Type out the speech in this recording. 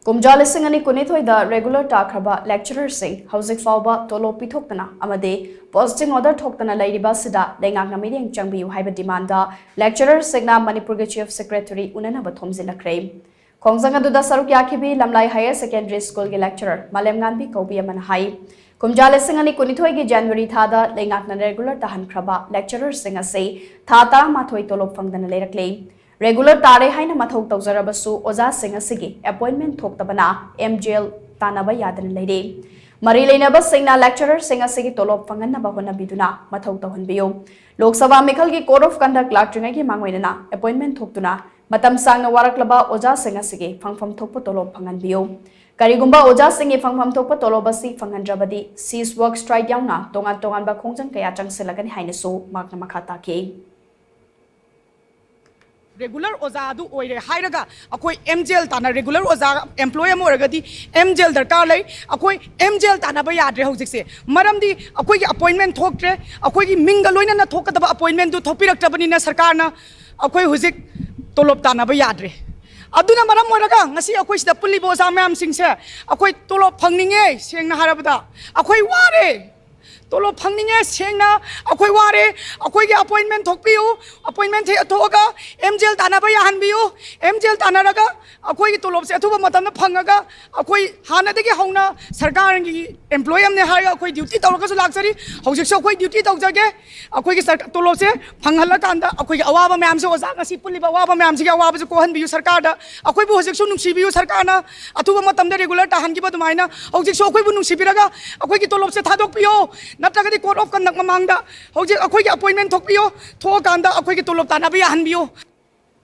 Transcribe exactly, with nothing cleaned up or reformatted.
ꯀꯨꯝꯖꯥ ꯂꯤꯁꯤꯡ ꯑꯅꯤ ꯀꯨꯟꯅꯤꯊꯣꯏꯗ regular ꯇꯥꯈ꯭ꯔꯕ lecturerꯁꯤꯡ ꯍꯧꯖꯤꯛ ꯐꯥꯎꯕ ꯇꯣꯂꯣꯞ ꯄꯤꯊꯣꯛꯇꯅ ꯑꯃꯗꯤ posting order ꯊꯣꯛꯇꯅ ꯂꯩꯔꯤꯕ ꯑꯁꯤꯗ ꯂꯩꯉꯥꯛꯅ ꯃꯤꯠꯌꯦꯡ ꯆꯪꯕꯤꯌꯨ ꯍꯥꯏꯕ demandꯗ lecturerꯁꯤꯡꯅ ꯃꯅꯤꯄꯨꯔꯒꯤ Chief Secretary ꯎꯅꯅꯕ ꯊꯣꯝꯖꯤꯜꯂꯛꯈ꯭ꯔꯦ꯫ ꯈꯣꯡꯖꯪ ꯑꯗꯨꯗ ꯁꯔꯨꯛ ꯌꯥꯈꯤꯕꯤ ꯂꯝꯂꯥꯏ Higher Secondary Schoolꯒꯤ lecturer ꯃꯥꯂꯦꯝꯉꯥꯟꯕꯤ ꯀꯧꯕꯤ ꯑꯃꯅ ꯍꯥꯏ, ꯀꯨꯝꯖꯥ ꯂꯤꯁꯤꯡ ꯑꯅꯤ ꯀꯨꯟꯅꯤꯊꯣꯏꯒꯤ January ꯊꯥꯗ ꯂꯩꯉꯥꯛꯅ regular ꯇꯥꯍꯟꯈ꯭ꯔꯕ lecturerꯁꯤꯡ ꯑꯁꯤ ꯊꯥ ꯇꯔꯥꯃꯥꯊꯣꯏ ꯇꯣꯂꯣꯞ ꯐꯪꯗꯅ ꯂꯩꯔꯛꯂꯦ꯫ Regular ꯇꯥꯔꯦ ꯍꯥꯏꯅ ꯃꯊꯧ ꯇꯧꯖꯔꯕꯁꯨ ꯑꯣꯖꯥꯁꯤꯡ ꯑꯁꯤꯒꯤ appointment ꯊꯣꯛꯇꯕꯅ MJL ꯇꯥꯟꯅꯕ ꯌꯥꯗꯅ ꯂꯩꯔꯦ꯫ ꯃꯔꯤ ꯂꯩꯅꯕꯁꯤꯡꯅ lecturerꯁꯤꯡ ꯑꯁꯤꯒꯤ ꯇꯣꯂꯣꯞ ꯐꯪꯍꯟꯅꯕ ꯍꯣꯠꯅꯕꯤꯗꯨꯅ ꯃꯊꯧ ꯇꯧꯍꯟꯕꯤꯌꯨ꯫ ꯂꯣꯛ ꯁꯚꯥ ꯃꯤꯈꯜꯒꯤ Code of Conduct ꯂꯥꯛꯇ꯭ꯔꯤꯉꯩꯒꯤ ꯃꯥꯡꯑꯣꯏꯅꯅ appointment ꯊꯣꯛꯇꯨꯅ ꯃꯇꯝ ꯁꯥꯡꯅ ꯋꯥꯔꯛꯂꯕ ꯑꯣꯖꯥꯁꯤꯡ ꯑꯁꯤꯒꯤ ꯐꯪꯐꯝ ꯊꯣꯛꯄ ꯇꯣꯂꯣꯞ ꯐꯪꯍꯟꯕꯤꯌꯨ꯫ ꯀꯔꯤꯒꯨꯝꯕ ꯑꯣꯖꯥꯁꯤꯡꯒꯤ ꯐꯪꯐꯝ ꯊꯣꯛꯄ ꯇꯣꯂꯣꯞ ꯑꯁꯤ ꯐꯪꯍꯟꯗ꯭ꯔꯕꯗꯤ cease work strike ꯌꯥꯎꯅ ꯇꯣꯉꯥꯟ ꯇꯣꯉꯥꯟꯕ ꯈꯣꯡꯖꯪ ꯀꯌꯥ ꯆꯪꯁꯤꯜꯂꯛꯀꯅꯤ ꯍꯥꯏꯅꯁꯨ ꯃꯍꯥꯛꯅ ꯃꯈꯥ ꯇꯥꯈꯤ꯫ Regular ꯑꯣꯖꯥ ꯑꯗꯨ ꯑꯣꯏꯔꯦ ꯍꯥꯏꯔꯒ ꯑꯩꯈꯣꯏ MJL ꯇꯥꯟꯅ, regular ꯑꯣꯖꯥ employee ꯑꯃ ꯑꯣꯏꯔꯒꯗꯤ MJL ꯗꯔꯀꯥꯔ ꯂꯩ꯫ ꯑꯩꯈꯣꯏ MJL ꯇꯥꯟꯅꯕ ꯌꯥꯗ꯭ꯔꯦ ꯍꯧꯖꯤꯛꯁꯦ, ꯃꯔꯝꯗꯤ ꯑꯩꯈꯣꯏꯒꯤ appointment ꯊꯣꯛꯇ꯭ꯔꯦ꯫ ꯑꯩꯈꯣꯏꯒꯤ ꯃꯤꯡꯒ ꯂꯣꯏꯅꯅ ꯊꯣꯛꯀꯗꯕ appointmentꯗꯨ ꯊꯣꯛꯄꯤꯔꯛꯇ꯭ꯔꯕꯅꯤꯅ ꯁꯔꯀꯥꯔꯅ ꯑꯩꯈꯣꯏ ꯍꯧꯖꯤꯛ ꯇꯣꯂꯣꯞ ꯇꯥꯟꯅꯕ ꯌꯥꯗ꯭ꯔꯦ꯫ ꯑꯗꯨꯅ ꯃꯔꯝ ꯑꯣꯏꯔꯒ ꯉꯁꯤ ꯑꯩꯈꯣꯏ ꯁꯤꯗ ꯄꯨꯜꯂꯤꯕ ꯑꯣꯖꯥ ꯃꯌꯥꯝꯁꯤꯡꯁꯦ, ꯑꯩꯈꯣꯏ ꯇꯣꯂꯣꯞ ꯐꯪꯅꯤꯡꯉꯦ꯫ ꯁꯦꯡꯅ ꯍꯥꯏꯔꯕꯗ ꯑꯩꯈꯣꯏ ꯋꯥꯔꯦ꯫ ꯇꯣꯂꯣꯞ ꯐꯪꯅꯤꯡꯉꯦ꯫ ꯁꯦꯡꯅ ꯑꯩꯈꯣꯏ ꯋꯥꯔꯦ꯫ ꯑꯩꯈꯣꯏꯒꯤ appointment ꯊꯣꯛꯄꯤꯌꯨ꯫ Appointment ꯊꯦ-, ꯊꯣꯛꯑꯒ MJL ꯇꯥꯟꯅꯕ ꯌꯥꯍꯟꯕꯤꯌꯨ꯫ MJL ꯇꯥꯟꯅꯔꯒ ꯑꯩꯈꯣꯏꯒꯤ ꯇꯣꯂꯣꯞꯁꯦ ꯑꯊꯨꯕ ꯃꯇꯝꯗ ꯐꯪꯉꯒ, ꯑꯩꯈꯣꯏ ꯍꯥꯟꯅꯗꯒꯤ ꯍꯧꯅ ꯁꯔꯀꯥꯔꯒꯤ employee ꯑꯃꯅꯦ ꯍꯥꯏꯔꯒ ꯑꯩꯈꯣꯏ duty ꯇꯧꯔꯒꯁꯨ ꯂꯥꯛꯆꯔꯤ꯫ ꯍꯧꯖꯤꯛꯁꯨ ꯑꯩꯈꯣꯏ duty ꯇꯧꯖꯒꯦ꯫ ꯑꯩꯈꯣꯏꯒꯤ ꯁꯔ-, ꯇꯣꯂꯣꯞꯁꯦ ꯐꯪꯍꯜꯂꯀꯥꯟꯗ ꯑꯩꯈꯣꯏꯒꯤ ꯑꯋꯥꯕ ꯃꯌꯥꯝꯁꯦ, ꯑꯣꯖꯥ ꯉꯁꯤ ꯄꯨꯜꯂꯤꯕ ꯑꯋꯥꯕ ꯃꯌꯥꯝꯁꯤꯒꯤ ꯑꯋꯥꯕꯁꯨ ꯀꯣꯛꯍꯟꯕꯤꯌꯨ ꯁꯔꯀꯥꯔꯗ꯫ ꯑꯩꯈꯣꯏꯕꯨ ꯍꯧꯖꯤꯛꯁꯨ ꯅꯨꯡꯁꯤꯕꯤꯌꯨ ꯁꯔꯀꯥꯔꯅ꯫ ꯑꯊꯨꯕ ꯃꯇꯝꯗ regular ꯇꯥꯍꯟꯈꯤꯕ ꯑꯗꯨꯃꯥꯏꯅ ꯍꯧꯖꯤꯛꯁꯨ ꯑꯩꯈꯣꯏꯕꯨ ꯅꯨꯡꯁꯤꯕꯤꯔꯒ ꯑꯩꯈꯣꯏꯒꯤ ꯇꯣꯂꯣꯞꯁꯦ ꯊꯥꯗꯣꯛꯄꯤꯌꯣ꯫ ꯅꯠꯇ꯭ꯔꯒꯗꯤ Code of Conduct ꯃꯃꯥꯡꯗ ꯍꯧꯖꯤꯛ ꯑꯩꯈꯣꯏꯒꯤ appointment ꯊꯣꯛꯄꯤꯌꯣ꯫ ꯊꯣꯛꯑꯀꯥꯟꯗ ꯑꯩꯈꯣꯏꯒꯤ ꯇꯣꯂꯣꯞ ꯇꯥꯟꯅꯕ ꯌꯥꯍꯟꯕꯤꯌꯨ꯫